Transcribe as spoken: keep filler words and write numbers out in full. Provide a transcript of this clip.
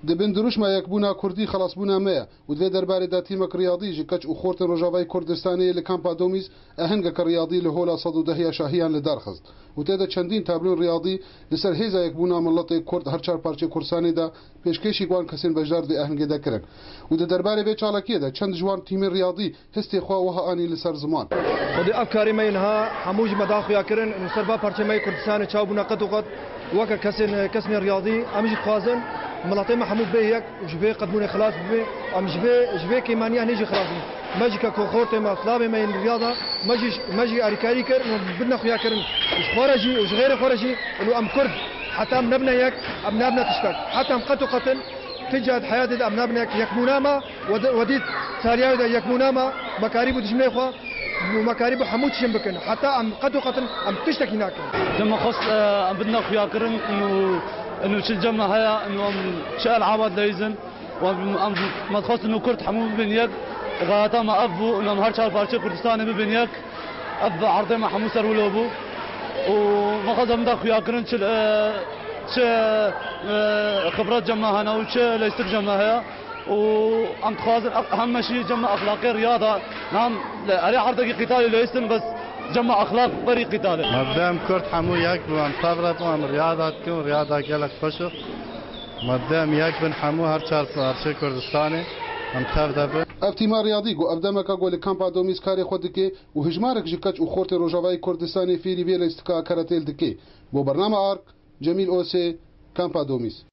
Di bin dirûşma yekbûna kurdî xelasbûna me ye û di vê derbarê de tîmek riyadî ji keç û xortên Rojavayê Kurdistanê li kampa Domîz ehengeke riyadî li hola sed û deh ya şahiyan li dar xist û tê de çendîn tablûn riyadî li ser hêza yekbûna miletê kurd her çar parçeyê Kurdistanê de pêşkêşî wan kesên beşdar di vê ehengê de kirin û di derbarê vê çalakiyê de çend ji wan tîmên riyadî hestê xwe wiha anî li ser ziman. Xwedê ev karê me yên ha hemû ji me da xuya kirin û ser va parçeyê me yê Kurdistanê çaw bûne qet û qet weke kesên, kesên riyadî em jî dixwazin miletê me hemû bê yek û ji vê qetbûnê xilas bibe. Em ji vê, ji vê kêmaniya nê jî xilas bin. Me jî keko xortê me, slavê me yên riyada, me jî, me jî alîkarî kir û bidine xuya kirin. Ji xwe re jî û ji xêrê xwe re jî û em kurd heta em nebine yek, em nabine tiştek. Heta em qet û qetin ti cihê heyatê de em nabine yek. Yekbûna me, we di-, we dît saliyayê de yekbûna me, me karîbû dijminê xwe û me karîbû hemû tişên bikin. Heta em qet û qetin em tiştekî nakin. Dema xwest, e, em bidine xuyakirin û, û çi cem me heye û em çi el'aba dileyizin. Em, em, me dixwest û kurd hemû bibin yek. Xayata me ev bû û em her çar parçeyê Kurdistanê bibin yek. Ev erdê me hemû ser wilo bû. Û me xwest em da xuyakirin çi, e, çi, e, xibret cem me hene û çi leystir cem me heye. û em dixwazin ev heme şî cem me exlaqê riyada, nam li erê erdekî qîtalê lêstin, bes cem me exlaq berî qîtalê. Me dem kurd hemû yek bû, em tev re bû, em riyada dikin, riyada gelek xweş e. Me dem yek bin hemû her çar parçeyê Kurdistanê, em tev de bin. Ev tîma riyadî ku ev demeka ku li kampa Domîz karê xwe dike û hijmarek ji keç û xortê Rojavayê Kurdistanê fêrî vê leystika keretê dike. Bo bername Ark, Cemîl Osê, kampa Domîz.